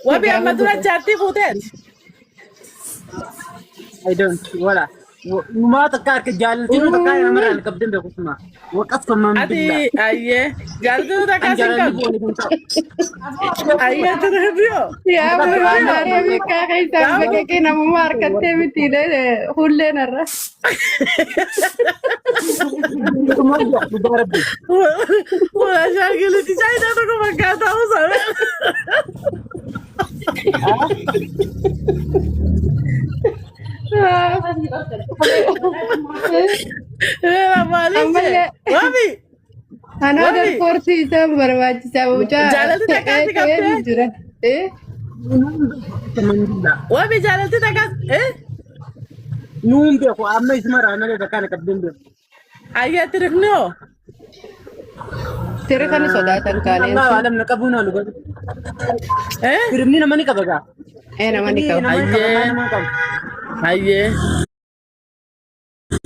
Wabi Gara amma dura gurgurtaa. jaartii fuuteeti. I don't wala. Numaa takka harka jaalaltiin takka namarraan qabdan beeku suma. Waqasfaman Ati billaa. ayyee jaaltuu takka An sin jaalalli qabdu. booni kun ta'u. Ayyee tiribiyoo. Yaa Tiribiyoo. maariyaa beekaa keessaan Gaafa baqaqee namummaa harkattee miti hulleen irra. Dhugaa rabbi. Wala shaakilitti chaayinaa tokko fakkaataa usaa. Maaliif jee? Ammallee Wabi another wabi course isaan barbaachisaa mucaa jaalalti ta'ee takkaatti ta'ee qabdee jira. Eh? Alhamdulillah. wabi jaalalti takkaas eh Nuun beeku amma isuma malee bakka kana qabdeen beeku. ayyee tiriknoo Tiri kan sodaatan Allah kaaleensi. alam na qabuun halu galu. eh Firmni nama ni qaba gaa. Ee nama ni Firmni qaba. nama ni qaba kaa ayyee nama ni qaba. ayyee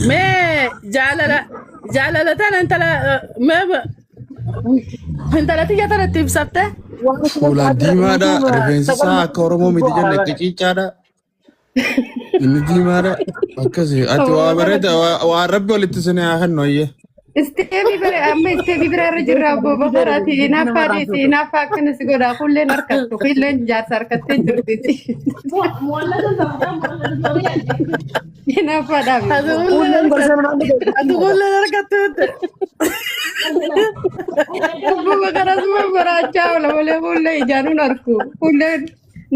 mee jaalala jaalala tana intala mee intala tiyya tana itti ibsafte Fuulaan diimaadha. Rifeensi isaa akka Oromoo miti jenne qiciicaadha. Inni diimaadha. Akkasi. Ati waa bareeda waa rabbi walitti isin haa kennu ayyee. Isteebii bira amma isteebii bira irra jirra obbo Bakaraati. Hinaaffaa dhiisi hinaaffaa akkana si godha. Kulleen harkattu kulleen jaarsa harkattee jirti. Hinaaffaa dhaabi. ati kulleen Fuulleen gorsa harkattu namaan dhufe. ati kulleen harkattu jette Obbo Bakaras baraachaa oola malee kullee ijaanuun harku. Kulleen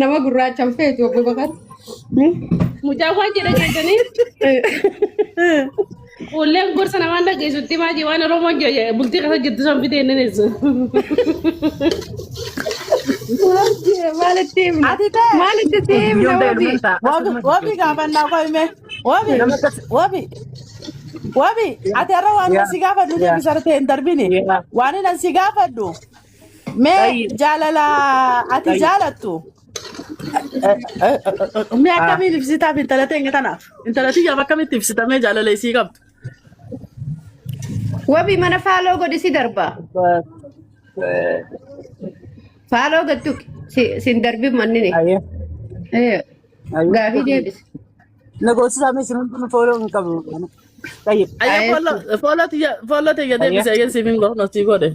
nama gurraacha hin feetu obbo Bakar. Mucaan waan jedhe jettanii Uulleen gorsa namaan dhageessutti maajii waan Oromoon jedhe bultii keessa jirtu san fidee inni ibsu. Maalitti himna? ati ta'e Maalitti si himna Biyyoon ta'e wabi? ilmaan ta'a. wabi wabi gaafannaa qoyme wabi Nama akkas. wabi wabi ati har'a waan Yaa. si gaafadhu Yaa. deebisarte hin darbini Yaa. waan inni si gaafadhu mee Tayyib. jaalala ati Tayyib. jaalattu mee Ah. akkamiin ibsitaaf intala teenya tanaaf intala tiyyaaf akkamitti ibsita mee jaalala isii qabdu Wabi mana faaloo godhi si darba. Faaloo gattu sin darbin mannini. Ayyee. Eh, Ayyee. Gaafii deebisi. Nagoosisaa mee isin hundinuu fooloo hin qabu. Tayyib. Ayya Ayeessu. follow follow tiyya follow tiyya Ayyee. deebise ayyan siif hin goonu sii godhe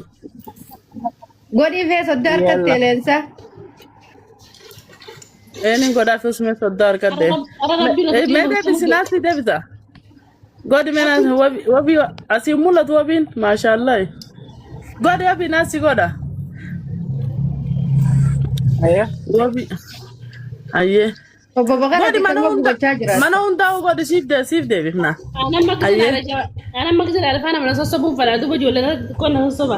Godhii fee soddaa harkattee Yalla. leensa. eenin godhaaf usme soddaa harkadhe Ara rabbiin mee osoo mee deebisi naas deebisa godhi mee naas wabi wabi asii mul'atu wabiin maashaallah godhi wabi naas si godha Ayyee. wabi ayyee Obbo Bakar godhi ati mana kanuma hunda gubachaa jiraata. mana hundaa godhi siif de siif deebifna Aannan makka ayyee aannan makka silaa afaan nama sossobuun fadhaa duuba ijoollee xixiqqoo na sossoba.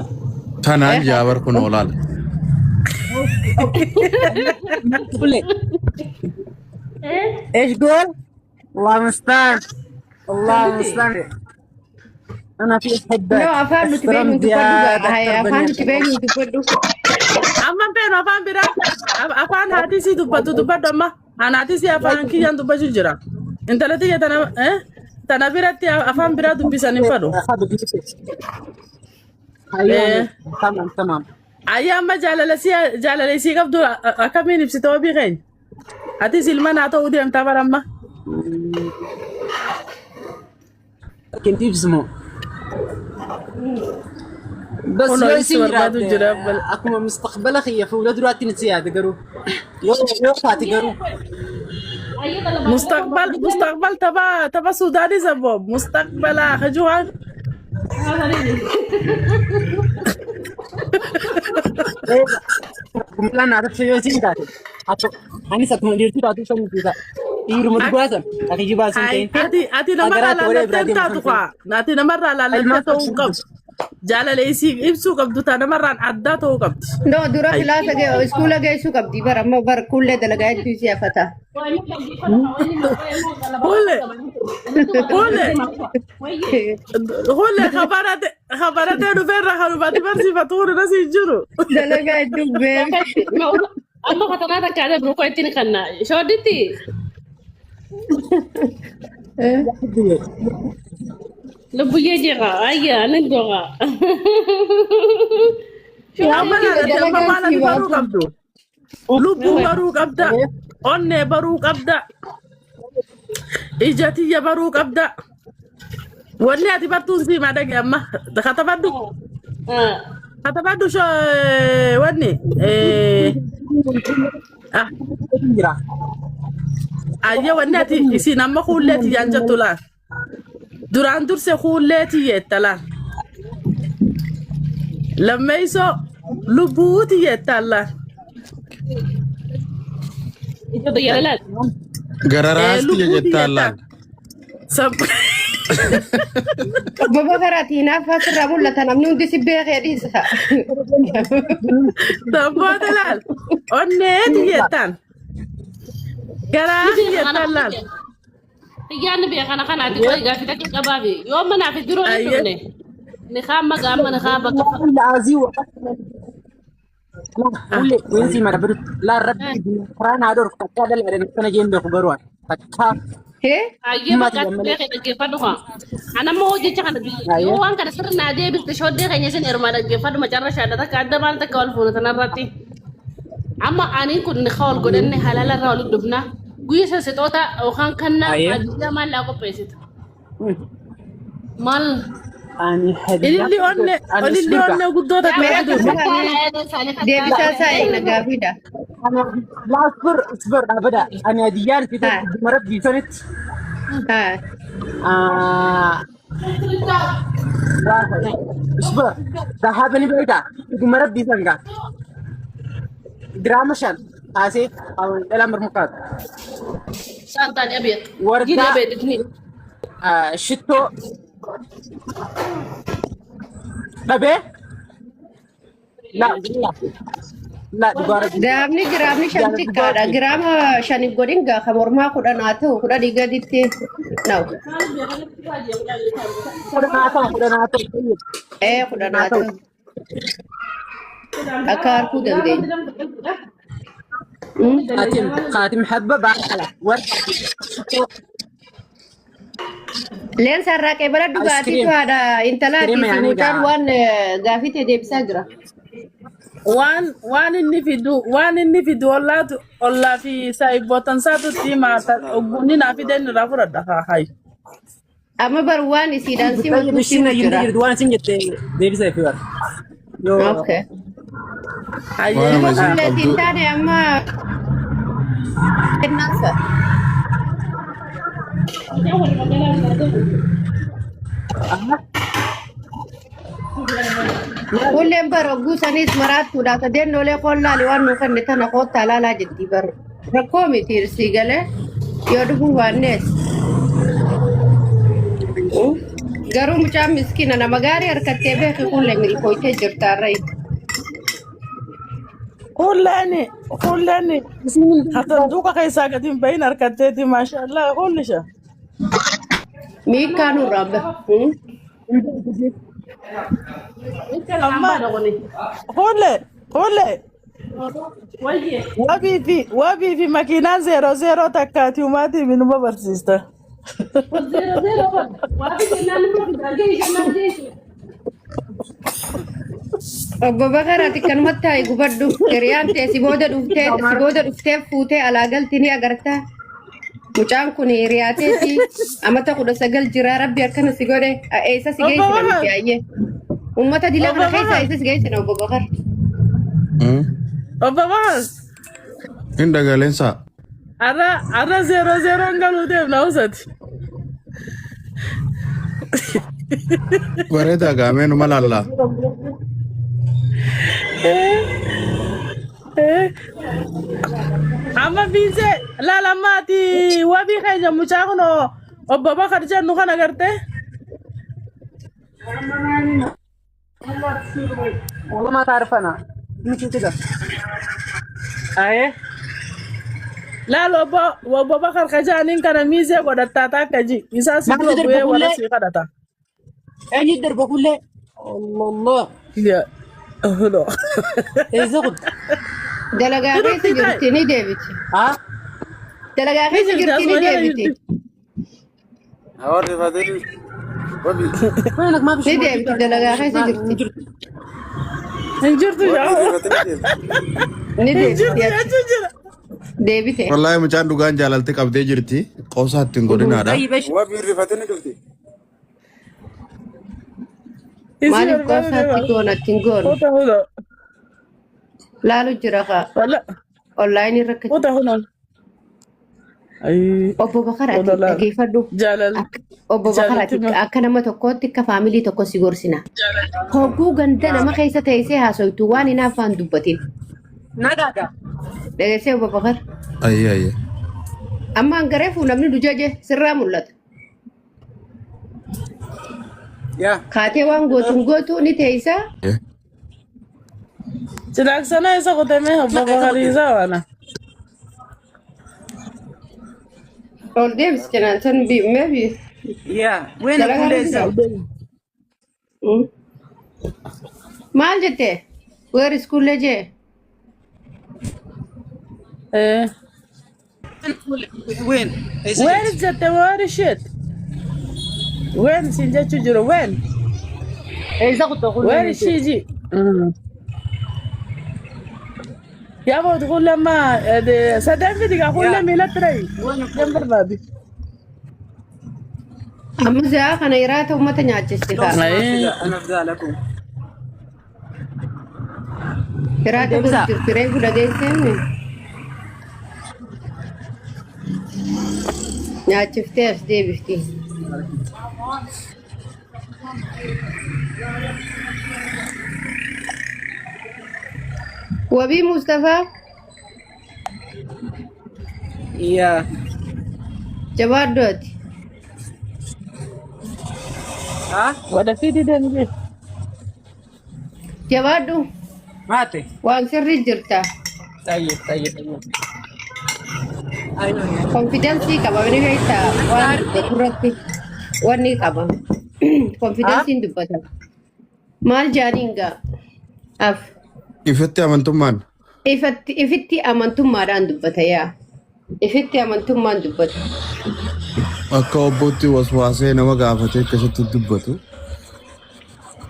Tanaan jaabar kun olaala. Kule. ايش قول؟ الله المستعان الله المستعان انا في No احبك afaan nuti beeknu احترمت dubbadhu يا gaa. Haye دكتور afaan بني nuti beeknu dubbadhu. amma feenu afaan biraa afaan haati sii dubbattu dubbadhu amma an haati sii afaan kiyyaan dubbachuu jira intala tiyya tana eh tana biratti afaan biraa dubbisan hin fedhu ايوه eh تمام تمام ayya amma jaalala sii jaalala isii qabdu akkamiin ibsita wabii keenya atis ilma naa ta'uu deemtaa bara amma كنت اسمه بس kunoo لو ibsi يصير barbaadu jira bal اكو مستقبل اخي في ولاد دلوقتي نسيها قرو يو يو فاتي قرو mustaqbal mustaqbal tapha tapha suudaanii sabo mustaqbala kajuwaan لا نعرف شيء يصير تاتي انا سكون ديرتي تاتي شو مفيدا يرمد قاسم اخي جباسن Ay, تين ati ati namarraa agaraatti waree laallattee biraa deemu taatu san kaa ati namarraa laallattee ilmaan ta'uu hin qabdu jaalala isii ibsuu qabdu taa namarraan addaa ta'uu qabdi. No dura Ay. kilaasa gee iskuula geessuu qabdi bara amma bara kullee dalagaa hedduu isii hafata. Hule hule hule kabarate kabaratee dhufeerra kanumatti barsiifatu kun irra siin jiru. Dalagaa hedduu beeku. Amma katanaa takka adda biroo ittiin kanna shoodditti lubbuyyee jeeqa ayya nan jeeqa. Amma laalate amma Dalagaan maal sii ati baruu baatu. qabdu. Lubbuu baruu qabda. Onnee baruu qabda. Ija tiyya baruu qabda. Wanni ati bartuun sii maa dhage amma. Katabadhu. Katabadhu wanni. Ah, Jira. Ayya wanni ati isin amma kuullee tiyyaan jettu laal. Duraan durse kuullee tiyyeetta laal. Lammeessoo lubbuu tiyyeettaan laal. Ija biyya laal. Gara raasti Lubbuu jettaan laal. Obbo Bakaraati hinaaffaa sirraa mul'ata namni hundi si beekee dhiisa. Sabboota laal. Onnee tiyyeettaan. Garaa tiyyeettaan laal. Xiyyaanni biyya kana kanaati qoy gaaffii takka qabaafi yoo manaa fi duroo hin Ayyee. dhufne ni kaan magaa amma ni kaan bakka Laazii Ulle weensi mara biru la rabbi quraan haadhor takka dala dhala kana jeen beeku garuu takka Hee? Ayyee Mati bakka gammalee. beekee dhaggeeffadhu kaa. Ana immoo hojjecha kana yoo waan kana sirri naa deebiste shooddee keenya isin heerumaa dhaggeeffadhu macarra shaadha takka adda baan takka wal fuuna tanarratti. Amma aniin kun ni wal godhanne halaala irraa walitti dhufna. Guyya san sixoota yookaan kannaa Ayyee. adiyyaa maal laa qopheessita? Maal? Ani Ililli onne ililli onne guddoo takka Mee fiduufi. akka Deebisaa isaa eegna gaafiidha. La asbir asbir dhaabada ani hadiyyaan fite Haa. rabbii sanitti Haa. اصبر ذهبني بعيدة ثم ربي سنقا دراما شان آسي أو الأمر مقاد Saantaan abeet. Wardaa- Gini abeet itni. شتو دبي لا لا لا دبارة Giraamni giraamni shan xiqqaadha. Giraama shaniif godhin gaa kan mormaa kudhan haa ta'u kudhanii gaditti na'u. خدناتا خدناتا Ee kudhan haa ta'u. Akka harkuu dandeenya. خاتم خاتم حبة بعد ورد شتو Leensa irraa qeebala dhugaatiitu Ice cream. haadha intalaatii Ice cream fi yaani mucaan gaa. waan gaafii ta'e deebisaa jira. Waan inni fidu ollaatu ollaa fi saayibootan isaatutti himaa oggunni naa fideen irraa fudhadha haa hayi. Amma bar waan isiidhaan si طيب matuutti الشيء jira. اللي وانا سنجت ديبي سيفي ورد يو Okay. Hayyee Waanuma isin Qulleetiin qabdu taane amma kennaansa. Qulleen bara ogguu saniis maraattuudha. Sadeen olee qollaali waan nu kenne tana koottaa laalaa jetti bara. Rakkoo miti irsii galee yoo dhufuu waannees. Garuu mucaan miskiina nama gaarii harkattee beeki qullee milkooytee jirta arrayi. Kulleeni kulleeni sanduuqa keessaa gadi hin bahin harkatteeti maashaallah kullisha. Miikkaa nurraa bahe. Amma kulle kulle wabii fi makiinaan zeeroo zeeroo takkaati umaatii minuma barsiista. Obbo Bakaraati kanumatti taa'i gubadhu. Hiriyaan tee si booda dhuftee si booda dhuftee fuutee alaa galti ni agartaa. Mucaan kun hiriyaa teeti amata 19 jira rabbi akkana si godhe eessa si Obbo geessina Bakar. miti ayyee. Uummata dila Obbo kana keessa Bakar. eessa si geessina obbo Bakar. Obbo Bakar. Hin dhagaleensa. Arra arra zeeroo zeeroon galuu deemna usati. Bareedaa gaamee numa laallaa. Amma fiisee laala amma ati wabii keenya mucaa kun obbo Bakar jennu kana gartee. والله ما تعرف انا مش كده ايه Laala obbo Bakar kajaaniin kana miizee godhattaa takka ji isaa si Maal dura jedhu bu'ee warra bullee? sii kadhata. اين يدرب كله الله الله Ya. Hulo. ايه زغد Dalagaa keessa jirti ni deebiti. ها Dalagaa Ni keessa jirti jirti ni asuma jala deebiti. jirti. Hawarri Fadil. Wabi. وينك ما في Ni شيء deebiti dalagaa keessa jirti. Hin jirtu yaa. Wabi. Ni Hin jirtu deebite achi. jechuu jira. Deebite. Wallaahi mucaan dhugaan jaalalti qabdee jirti. Qoosaa ittiin godhinaadha. Tayyib esh. Wabii rifatanii dhufti. Isii Maaliif barbaadu qoosaatti deema. goona ittiin goonu? Huta huta. Laalu jira kaa. Walla Onlaayinii irra huta huta. Ayii. Obbo Bakar ati Huta laal. dhageeffadhu. Jaalal. Obbo Bakar ati Jaalatti ma. akka nama tokkootti akka faamilii tokko si gorsina. Hogguu ganda nama keessa teessee haasoytu waan hin afaan dubbatin. Nagaadha. Dhageessee Obbo Bakar. Ayyee ayyee. Amma hangareefu namni dujaje sirraa mul'ata. Yaa. Kaatee waan gootu hin gootu ni teessa. Silaaksana isa qotamee obbo Bakariisaa waana. Ol deebis jenaan san maybe Yaa. Ween dalagaa kuulee irra isa. jira. Maal jette? Where iskuullee jee? Eh. Ween. Eessa Where jirti? is jette where is shit? When sin jechuu jiru when? Eessa kuttaa Where kuulee is she ji? Yaa booda kuulee amma sadeen fidi gaa kuulee Yaa. miilatti dhayi. Ween Jan barbaadi. Amma za'a kana hiraata uummata nyaachisti kaa. Ayii. Ana fidaa lakum. Hiraata Deebisaa. godhu jirti reefu dhageessee nyaachiftee as deebifti. Wabii Mustafaa Yaa. jabaadhu ati. Haa? Wada fidi deemee. Jabaadhu Maate. waan sirrii jirta. Tayyib tayyib tayyib. Ayyo. Confidence qaba ni beektaa waan dubbatu irratti wanni qaba. Confidenceiin dubbata. Maal jaaniin gaa? Af. Ifatti amantummaan. Ifatti ifitti amantummaadhaan dubbata yaa. Ifitti amantummaan dubbata. Akka obbootti waswaasee nama gaafatee akkasitti dubbatu.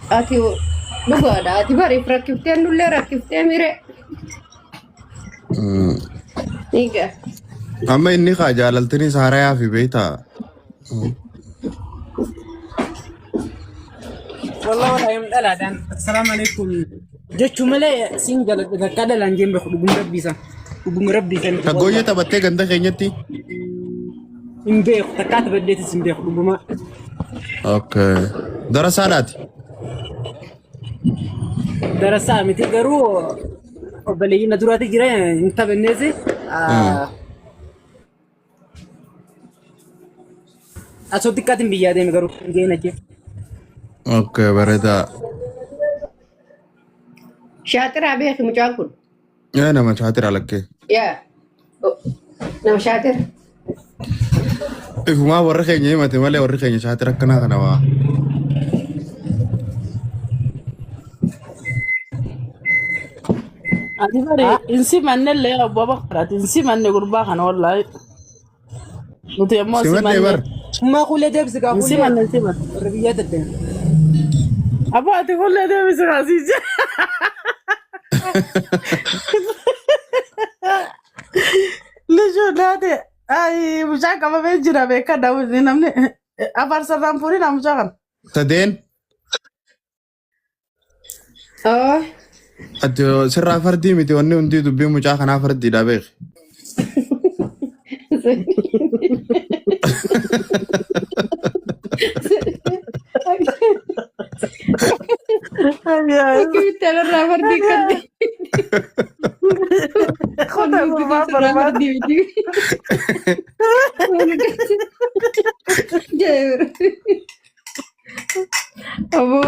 Ati dhugaadha. Ati bariif rakkiftee nullee rakkiftee mire. Egaa. Amma inni kaa jaalaltini saarayaa fi beektaa. Wallah wallah hin dhalaadhaan. Assalaamu alaikum. Jechuu malee siin jaladha takkaa dhalaan jeen beeku dhugum rabbii isaa. Dhugum rabbii kan Shaggooyyee taphattee ganda keenyatti. Hin beeku takkaa taphadheetis hin beeku dhuguma. Okay. Darasaadhaati. Darasaa miti garuu obboleeyyiin na duraati jira hin taphanneesi. Asoo xiqqaatiin biyyaa deeme garuu hin ga'in achi. Okay, bareedaa. Shaaxiraa beeki mucaan kun. Ee nama shaatira lakkee. Yaa. Nama shaaxira. Ifumaa warri keenya himate malee warri keenya shaatira akkanaa kana waa. Ati bari hin simannellee obbo Bakaraati hin simanne gurbaa kana wallaahi. Nuti ammoo Simadhee simanne. bar. Ummaa kuulee deebisi gaa Hin kuulee. simanne hin simanne. Warra biyyaa daddeema. Abbo ati kullee deebisi kaasii Lijuu naate ay mucaa qabamee jira beekadha namni afarsarraan fuudhina mucaa kana. Sadeen. Oh. Ati sirraa fardii miti wanni hundi dubbii mucaa kanaa fardiidha beeki. Akkamitti alarraa fardii qabdi? Kota gurbaa Sirraa barbaada. fardii miti. Jee. Obbo